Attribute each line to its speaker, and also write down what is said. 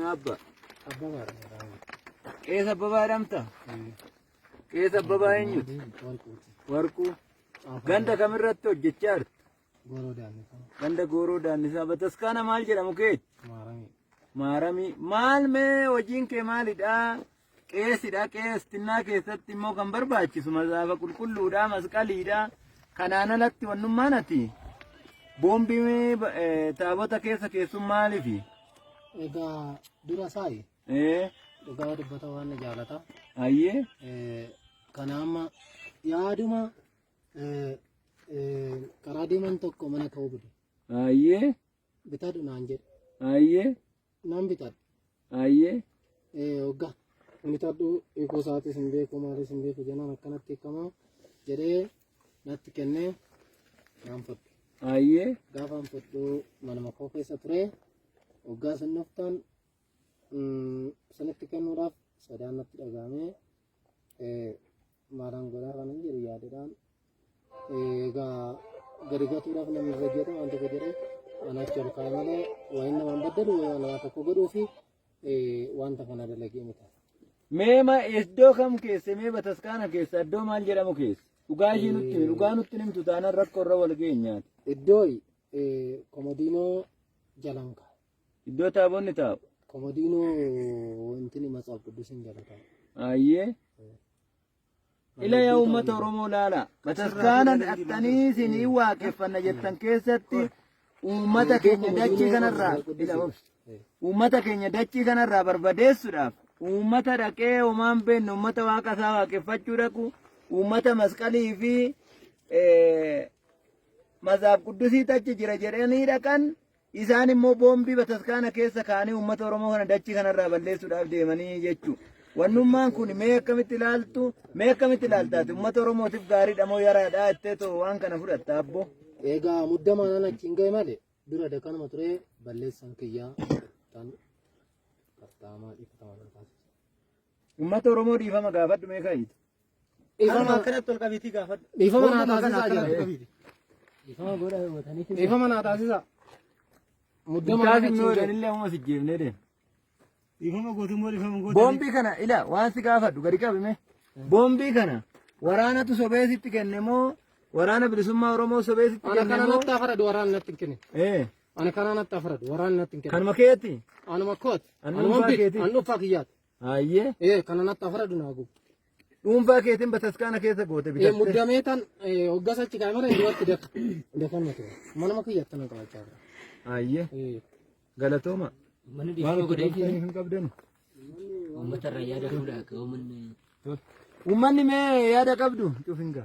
Speaker 1: eenyu abba?
Speaker 2: Abbabaadha maqaan.
Speaker 1: Qees Abbabaa jedhamta? Qees Abbabaa eenyuti?
Speaker 2: Warquuti.
Speaker 1: Warquu. Ganda kamirratti hojjechaa jirta?
Speaker 2: Gooroo Daannisaa.
Speaker 1: Ganda Gooroo Daannisaa. Bataskaana maal jedhamu keeti?
Speaker 2: Maaramii.
Speaker 1: Maaramii. Maal mee hojiin kee maalidha? Qeesidha. Qees tinnaa keessatti immoo kan barbaachisu mazaafa qulqulluudha, masqaliidha. Kanaan alatti wannummaan ati boombii taabota keessa keessum maalifi?
Speaker 2: Egaa dura saayi dhugaa dubbata waan na jaalata.
Speaker 1: Ayyee.
Speaker 2: Kana amma yaaduma karaa deeman tokko mana ka'uu bide.
Speaker 1: Ayyee.
Speaker 2: Bitadhu naan jedhe.
Speaker 1: Ayyee.
Speaker 2: Nan bitadhe.
Speaker 1: Ayyee.
Speaker 2: Hogga bitadhu hiikuu isaatis hin beeku maalis hin beeku jennaan akkanatti hiikamaa jedhee natti kennee naan fudhe.
Speaker 1: Ayyee.
Speaker 2: Gaafa an fudhu manuma koo keessa ture. Hoggaa isin dhuftan isinitti kennuudhaaf sodaan natti dhaga'amee maalaan godhaa kanan jedhu yaadadhaan egaa gadi gatuudhaaf namni irra jedhu waan tokko jedhee an achi ol kaa'e malee waan namaan baddalu waan nama tokko godhuu fi wanta kana dalagee miti.
Speaker 1: Mee ma iddoo kam keesse mee bataskaana keessa iddoo maal jedhamu keessa? Dhugaa ishii nutti himi dhugaa nutti himtu taanaan rakkoo irra wal geenyaati.
Speaker 2: Iddoo komodiinoo jalan kaa'e.
Speaker 1: Iddoo taabonni taa'u.
Speaker 2: Komodiinoo wanti matsaaf quddusin jala taa'u.
Speaker 1: Ayyee. Ila yaa uummata Oromoo laala. Bataskaana dhaqxanii isinii waaqeffanna jettan keessatti uummata keenya dachii kanarraa ila obsi. Uummata keenya dachii kanarraa barbadeessuudhaaf uummata dhaqee homaan beekne uummata waaqa isaa waaqeffachuu dhaqu uummata masqalii fi matsaaf quddusiitu achi jira jedhanii dhaqan Isaan immoo boombii bataskaana keessa kaa'anii uummata Oromoo kana dachii kanarraa balleessuudhaaf deemanii jechuu. Wannummaan kun mee akkamitti ilaaltu? Mee akkamitti ilaaltaati? Uummata Oromootiif gaariidha moo yaraadha jettee too waan kana fudhatta abbo?
Speaker 2: Egaa muddamaan an achiin ga'e malee dura dakanuma ture balleessan kiyyaa tan qaxxaamaa dhiifama na taasisa.
Speaker 1: Uummata Oromoo dhiifama gaafadhu mee kaayitu.
Speaker 2: Dhiifama
Speaker 3: akkanatti ol qabiitii gaafadhu.
Speaker 2: Dhiifama naa
Speaker 3: Boonduma kana
Speaker 2: taasisaa
Speaker 3: akkanatti
Speaker 2: jira.
Speaker 3: qabiiti.
Speaker 2: Dhiifama godha gootanii. Dhiifama naa taasisaa. Muddama
Speaker 1: Taasifnu
Speaker 2: achiin ga'e.
Speaker 1: jedhanillee amma si jeefnee deema.
Speaker 3: Dhiifama gootummoo dhiifama gootanii.
Speaker 1: Boombii kana ila waan si gaafadhu gadi qabime. Boombii kana waraanatu sobee sitti kenne moo waraana bilisummaa Oromoo sobee sitti
Speaker 2: Ana
Speaker 1: kenne
Speaker 2: kana
Speaker 1: moo?
Speaker 2: natti afaradu waraana natti hin kenne. Ana kana natti afaradu waraana natti hin kenne.
Speaker 1: Kanuma keeti.
Speaker 2: Anuma kooti.
Speaker 1: An
Speaker 2: Anuma
Speaker 1: dhuunfaa
Speaker 2: bit.
Speaker 1: keeti.
Speaker 2: An dhuunfaa kiyyaati.
Speaker 1: Hayyee.
Speaker 2: Ee kana natti afaradu naa gubu.
Speaker 1: Dhuunfaa keetiin bataskaana keessa goote
Speaker 2: Ee
Speaker 1: bitatte.
Speaker 2: muddamee tan hoggas achi kaa'e malee duratti daka. Dakan matu. Manuma kiyyatti nan qabachaa jira.
Speaker 1: Hayyee.
Speaker 2: Ee.
Speaker 1: Galatooma.
Speaker 4: Manni
Speaker 1: Waan
Speaker 4: dhiifama
Speaker 1: itti
Speaker 4: godhee
Speaker 1: galtaniif hin qabdanu.
Speaker 4: uummata irraa yaada fuudhaa akka uummanni
Speaker 1: Uummanni mee yaada qabdu cufinga.